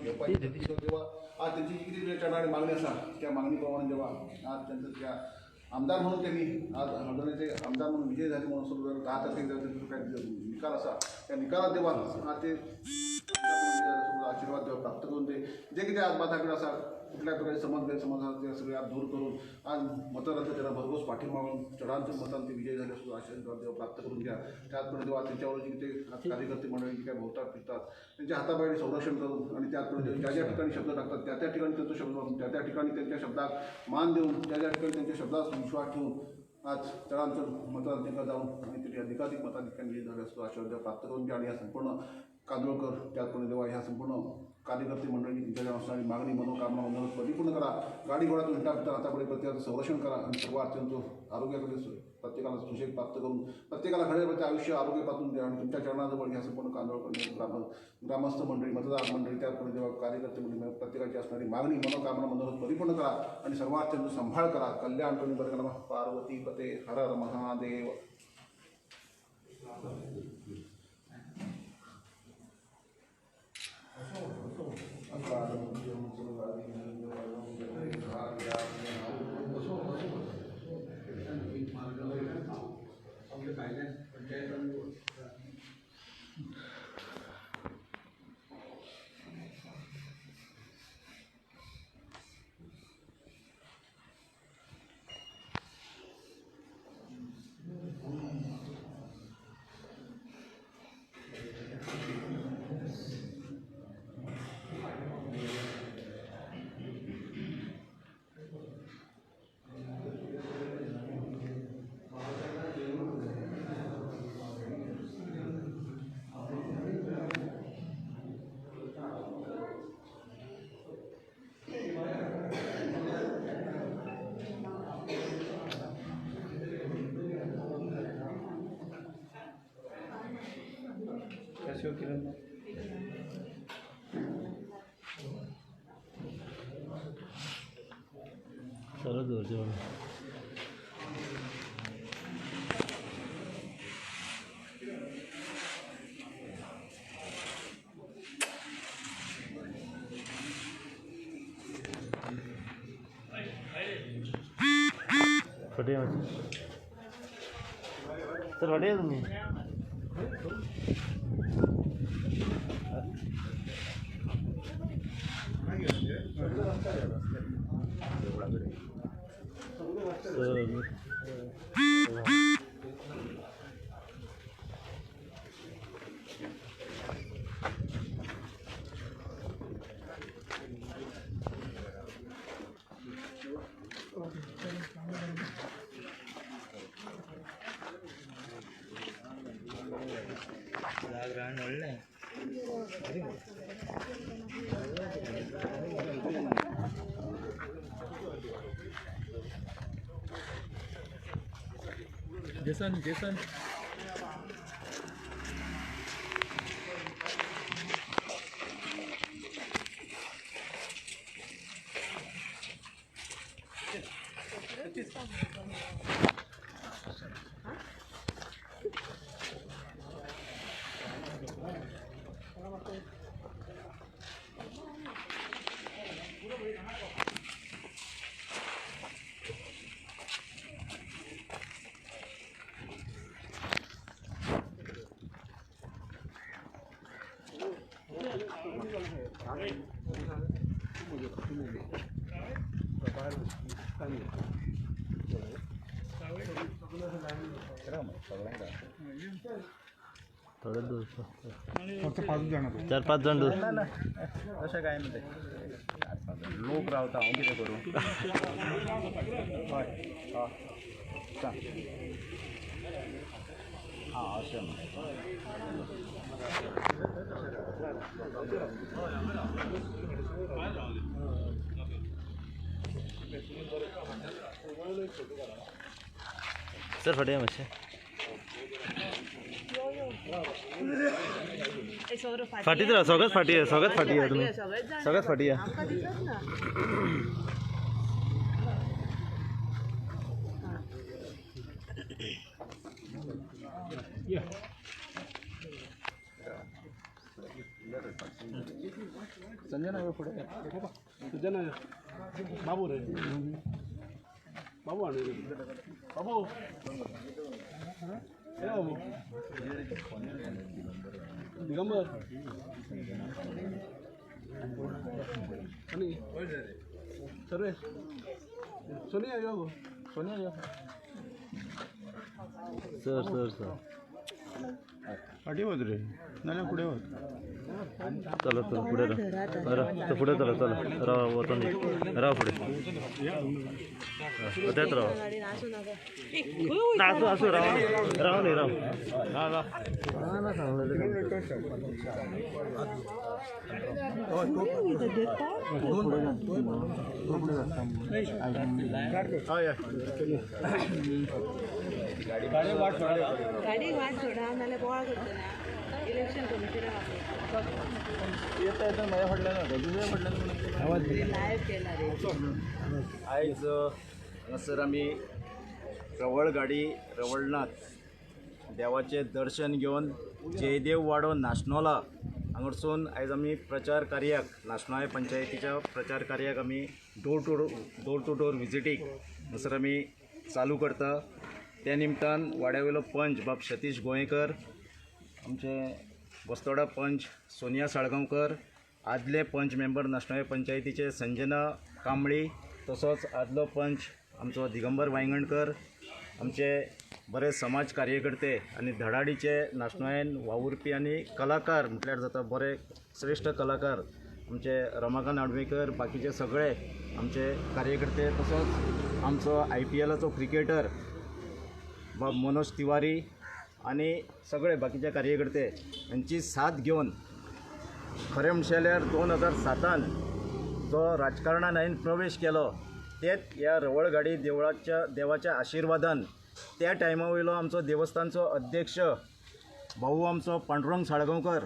घेवपाची जेव्हा आज त्यांची जी किती चढणारी मागणी आसा त्या मागणी प्रमाणे जेव्हा आज त्यांचं त्या आमदार म्हणून त्यांनी आज हळदोण्याचे आमदार म्हणून विजय झाले म्हणून 10 तारखेला त्यांचा काय निकाल असा त्या निकालात जेव्हा आज ते आशीर्वाद जेव्हा प्राप्त करून ते जे किती आज बाधाकडे असा कुठल्या प्रकारचे समाज गैरसमज ते सगळे आज दूर करून आज मतदारांचा त्यांना भरघोस पाठिंबा मिळून चढांचे मतांचे ते विजय झाले सुद्धा आशीर्वाद देव प्राप्त करून घ्या. त्याचप्रमाणे जेव्हा त्यांच्यावर जे ते आज कार्यकर्ते मंडळी जे काय भोवतात फिरतात त्यांच्या हाताबाहेर संरक्षण करून आणि त्याचप्रमाणे ज्या ज्या ठिकाणी शब्द टाकतात त्या त्या ठिकाणी त्यांचा शब्द वापरून त्या त्या ठिकाणी त्यांच्या शब्दात मान देऊन त्या ज्या ठिकाणी त्यांच्या शब्दास विश्वास ठेवून आज चढांचं मताधिकार जाऊन आणि तिथे अधिकाधिक मताधिकार विजय झाले असतो आशीर्वाद देव प्राप्त करून घ्या. आणि या संपूर्ण कांदोळकर त्याचप्रमाणे देवा ह्या संपूर्ण कार्यकर्ते मंडळी त्यांच्या असणारी मागणी मनोकामना मनोरथ परिपूर्ण करा. गाडी घोड्यातून हिंडा फिरता हातापुढे प्रत्येकाचं संरक्षण करा आणि सर्व अत्यंत आरोग्याकडे प्रत्येकाला सुशेग प्राप्त करून प्रत्येकाला खरे आयुष्य आरोग्य प्राप्त द्या. आणि तुमच्या चरणाजवळ ह्या संपूर्ण कांदोळकर ग्रामस्थ मंडळी मतदार मंडळी त्याचप्रमाणे देवा कार्यकर्ते मंडळी प्रत्येकाची असणारी मागणी मनोकामना मनोरथ परिपूर्ण करा आणि सर्व अत्यंत सांभाळ करा. कल्याण करून बरं. पार्वती पते. हर हर महादेव. चलो दूर जाओ. फटे सर फटे तुम्ही. Jason, Jason. थोडं दूर फक्त 5 जण 4-5 जण दूर. तशें कांय ना तें लोक रावता हांव कितें करूं. हय सांग. आं अशें सर फटे मातशें. फाटीच राव. सगळंच फाटी आहे. सगळंच फाटी आहे तुम्ही. सगळंच फाटी आहे. संजना यो फुडें संजना बाबू रे बाबू हाडून बाबू ए बाबू दिगंबर आनी सर्वेश सोनिया यो गो सोनिया यो. सर सर सर फाटी वच रे नाल्यार फुडें वच. चला चला फुडें राव, फुडें चला चला राव वचोन राव फुडें तेंच राव. आसूं आसूं राव राव न्ही राव. गाडी वाट सोडा नाल्यार बोवाळ करतले इलेक्शन कमिशनाक येता येता म्हज्या फाटल्यान वता, तुज्या फाटल्यान. लायव्ह केला रे. आयज हांगासर आमी रवळगाडी रवळनाथ देवाचें दर्शन घेवन जयदेव वाडो नाशनोला हांगासून आयज आमी प्रचार कार्याक नाशनोळे पंचायतीच्या प्रचार कार्याक आमी डोर टू डोर विजिटीक हांगासर आमी चालू करता. त्या निमतान वाड्या वयलो पंच बाब सतीश गोंयकर, आमचे बस्तोडा पंच सोनिया साळगांवकर, आदले पंच मेंबर नाशनोळे पंचायतीचे संजना कांबळी, तसोच आदलो पंच आमचो दिगंबर वायंगणकर, आमचे बरे समाज कार्यकर्ते आनी धडाडीचे नाशनोळ्यान वावुरपी आनी कलाकार म्हटल्यार जाता बरे श्रेश्ठ कलाकार आमचे रमाकांत आडवेकर, बाकीचे सगळे आमचे कार्यकर्ते, तसोच आमचो IPLाचो क्रिकेटर बाब मनोज तिवारी आनी सगळे बाकीचे कार्यकर्ते हांची साथ घेवन खरें म्हणशें जाल्यार 2007 जो राजकारणान हांवें प्रवेश केलो तेच ह्या रवळगाडी देवळाच्या देवाच्या आशिर्वादान त्या टायमा वयलो आमचो देवस्थानचो अध्यक्ष भाऊ आमचो पांडुरंग साळगांवकर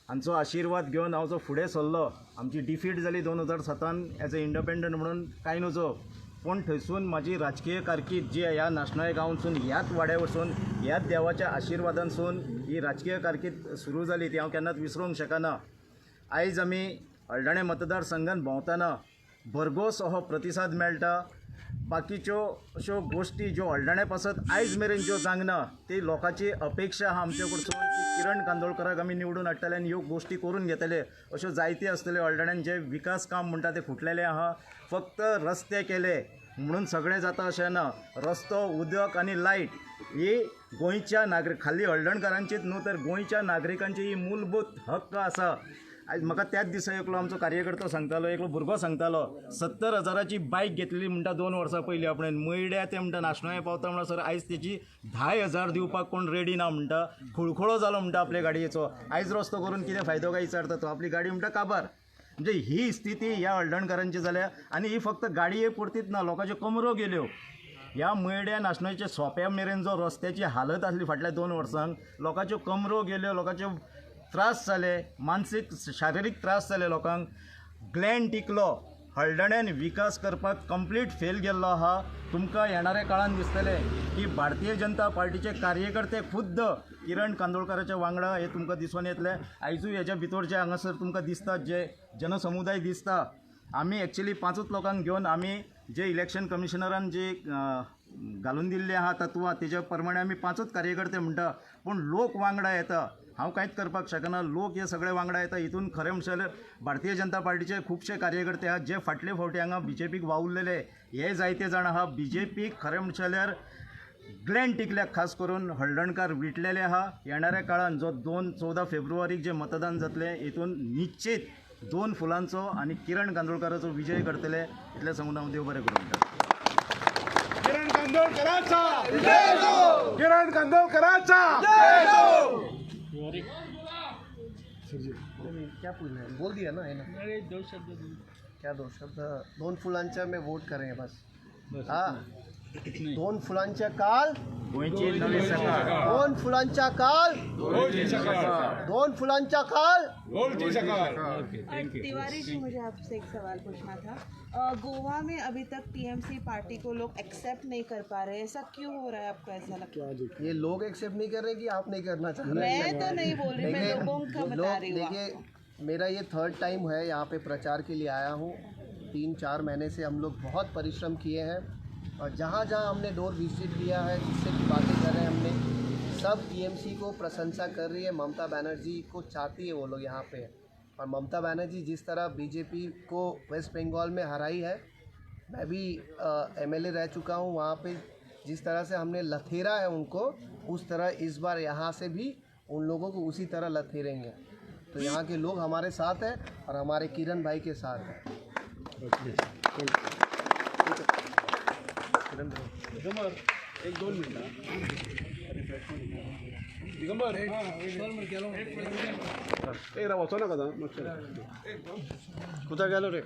हांचो आशिर्वाद घेवन हांव जो फुडें सरलो. आमची डिफीट जाली 2007 एज अ इंडिपेंडंट म्हणून कांय नजो, पूण थंयसून म्हाजी राजकीय कारकीर्द जी ह्या नाशनोळे गांवांतसून ह्याच वाड्या वचून ह्याच देवाच्या आशिर्वादानसून ही राजकीय कारकीर्द सुरू जाली ती हांव केन्नाच विसरूंक शकना. आयज आमी हळदोणें मतदारसंघान भोंवतना भरघोस हो प्रतिसाद मेळटा. बाकीच्यो अश्यो गोश्टी ज्यो हळदोण्या पासत आयज मेरेन ज्यो जावंक ना ती लोकांची अपेक्षा आहा आमचे कडसून की किरण कांदोळकराक आमी निवडून हाडटले आनी ह्यो गोश्टी करून घेतले. अश्यो जायती आसतल्यो हळदोण्यान जे विकास काम म्हणटा ते फुटलेले आहा. फक्त रस्ते केले म्हणून सगळें जाता अशें ना. रस्तो, उदक आनी लायट ही गोंयच्या नागरीक खाली हळदणकारांचीच न्हू तर गोंयच्या नागरिकांची ही मूलभूत हक्क आसा. आयज म्हाका त्याच दिसा एकलो आमचो कार्यकर्तो सांगतालो, एकलो भुरगो सांगतालो 70,000ची बायक घेतलेली म्हणटा 2 वर्सां पयलीं आपणें, मयड्या ते म्हणटा नाशनोळे पावता म्हणसर आयज तेजी 10,000 दिवपाक कोण रेडी ना म्हणटा, खुळखुळो जालो म्हणटा आपल्या गाडयेचो. आयज रस्तो करून कितें फायदो काय विचारता तो, आपली गाडी म्हणटा काबार. म्हणजे ही स्थिती ह्या हळदणकारांची जाल्या आनी ही फक्त गाडये पुरतीच ना, लोकांच्यो कमरो गेल्यो. ह्या मयड्या नाशनोळच्या सोंप्या मेरेन जो रस्त्याची हालत आसली फाटल्या 2 वर्सांक, लोकांच्यो कमरो गेल्यो, लोकांच्यो त्रास जाले, मानसीक शारिरीक त्रास जाले लोकांक. ग्लॅन टिकलो हळदण्यान विकास करपाक कंप्लीट फेल गेल्लो आहा. तुमकां येणाऱ्या काळान दिसतलें की भारतीय जनता पार्टीचे कार्यकर्ते खुद्द किरण कांदोळकराच्या वांगडा हे तुमकां दिसून येतलें. आयजूय हेच्या भितर जे हांगासर तुमकां दिसता जे जनसमुदाय दिसता, आमी एक्चुली 5 लोकांक घेवन आमी जे इलेक्शन कमिशनरान जे घालून दिल्ले आहा तत्वां तेज्या प्रमाणे आमी 5 कार्यकर्ते म्हणटा, पूण लोक वांगडा येता. हांव कांयच करपाक शकना, लोक हे सगळे वांगडा येता. हितून खरें म्हणशें जाल्यार भारतीय जनता पार्टीचे खुबशे कार्यकर्ते आहात जे फाटले फावटी हांगा BJPक वावुरलेले, हे जायते जाण आहा. BJPक खरें म्हणशें जाल्यार ग्लॅन टिकल्याक खास करून हळदणकार विटलेले आहा. येणाऱ्या काळान जो 14 फेब्रुवारीक जें मतदान जातलें हितून निश्चीत 2 फुलांचो आनी किरण कांदोळकाराचो विजय करतले इतलें सांगून हांव देव बरें करूं म्हणटा. किरण कांदोळकराचा किरण कांदोळकराचा. क्या पूछना है, बोल दिया ना है ना. अरे 2 शब्द, क्या 2 शब्द? 2 फुलांच्या में वोट करेंगे बस. हाँ, 2 फुलांच्या काल गोंयची नवी सकाळ, 2 फुलांच्या काल, 2 फुलांच्या काल. Okay, thank you. Tiwari ji, मुझे आपसे एक सवाल पूछना था. गोवा में अभी तक टीएमसी पार्टी को लोग एक्सेप्ट नहीं कर पा रहे, ऐसा क्यों हो रहा है? आपको ऐसा लगता है ये लोग एक्सेप्ट नहीं कर रहे कि आप नहीं करना चाह रहे? मैं तो नहीं बोल रही, मैं लोगों का बता रही हूँ। देखिए, मेरा ये थर्ड टाइम है यहाँ पे प्रचार के लिए आया हूँ। 3-4 महीने से हम लोग बहुत परिश्रम किए हैं और जहाँ जहाँ हमने डोर विजिट किया है, जिससे भी बातें कर रहे हैं हमने, सब टीएमसी को प्रशंसा कर रही है। ममता बनर्जी को चाहती है वो लोग यहाँ पे। और ममता बनर्जी जिस तरह बीजेपी को वेस्ट बंगाल में हराई है, मैं भी एमएलए रह चुका हूँ वहाँ पे, जिस तरह से हमने लथेरा है उनको, उस तरह इस बार यहाँ से भी उन लोगों को उसी तरह लथेरेंगे। तो यहाँ के लोग हमारे साथ हैं और हमारे किरण भाई के साथ हैं। दिगंबर एक दोन मिनटां दिगंबर एक राव वचो नाका आतां मातशें कुता गेलो रे।